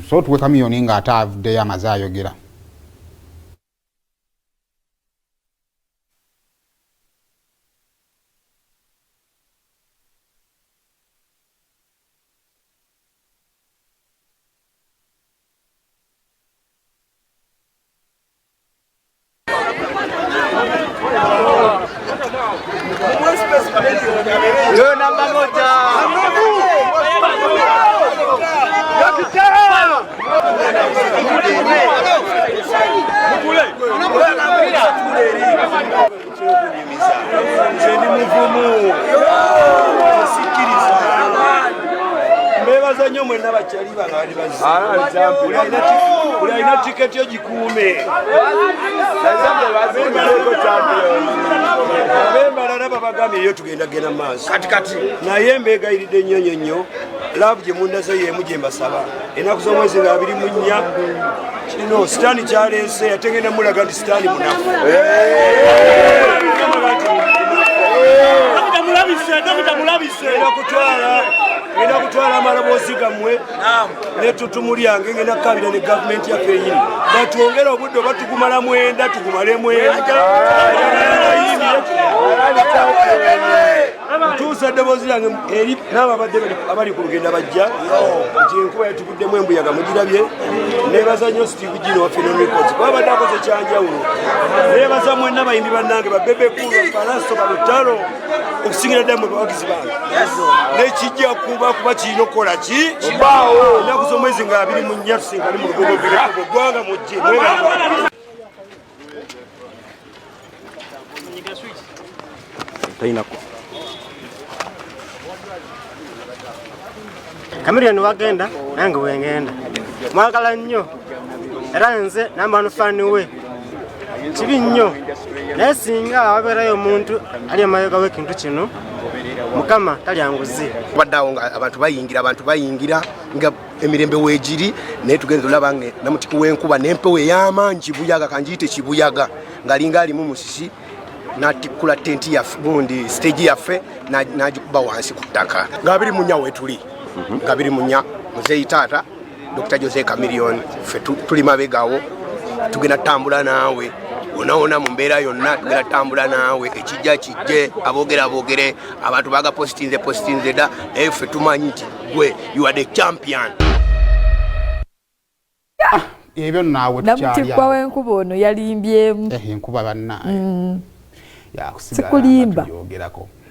So tuwe Chameleone nga ate avuddeyo amaze ayogera. Namba moja. Nze ndi muvumu, sikiriza. Mbebaza nnyo mwenna bakyali bange abali bazze. Buli alina tiketi yo gikuume. Ab'embalala babagambye yo tugenda genda mu maaso naye mbeegayiridde nnyo nnyo nnyo. Love gye mundaze y'emu gye mbasaba. Ennaku z'omwezi nga 24 kino sitaani kyaleese, ate ngenda mulaga nti sitaani munafu. Ngenda kutwala amaloboozi gammwe n'ettutumu lyange, ngenda kukabira ne gavumenti yaffe enyini batwongere obudde oba tugumala 9 tugumale 9. Ntuusa eddoboozi lyange eri n'abo abadde abali ku lugendo abajja nti enkuba yatuguddemu embuyaga mugirabye. Neebaza nnyo Steve Gino wa Phenon Records kuba abadde akoze kyanjawulo. Neebaza mwenna bayimbi bannange ba Bebe Cool, ba Pallaso, ba Lutalo, okusingira ddala mwe bawagizi bange. Nekijja kuba kirina okukola ki? Ennaku z'omwezi nga 24 tusinkane mu lugogo ggwanga mujje. Chameleone wagenda nange wengenda, mwagala nnyo era nze namba nufani we kibi nnyo, naye singa wabeerayo omuntu ali emabega w'ekintu kino, Mukama talyanguzi. Badde awo nga abantu bayingira, abantu bayingira nga emirembe weegiri, naye tugenze olaba nga namutiki w'enkuba n'empewo ey'amaanyi kibuyaga, kanjiyite kibuyaga, ng'alinga alimu musisi n'atikkula tenti yaffe, gundi stage yaffe n'agikuba wansi ku ttaka. Nga 24 weetuli, nga 24 muzeeyi taata Dr. Jose Chameleone, ffe tuli mabegawo, tugenda tutambula naawe wona wona mu mbeera yonna, tugenda tutambula naawe. Ekijja kijje, aboogera aboogere, abantu baga postinze postinze dda, naye ffe tumanyi nti gwe you are the champion. Ebyo naawe tukyali Namutikkwa awo. w'enkuba ono yalimbyemu. Enkuba bannaaye yakusigala Sikulimba. nga tugyogerako.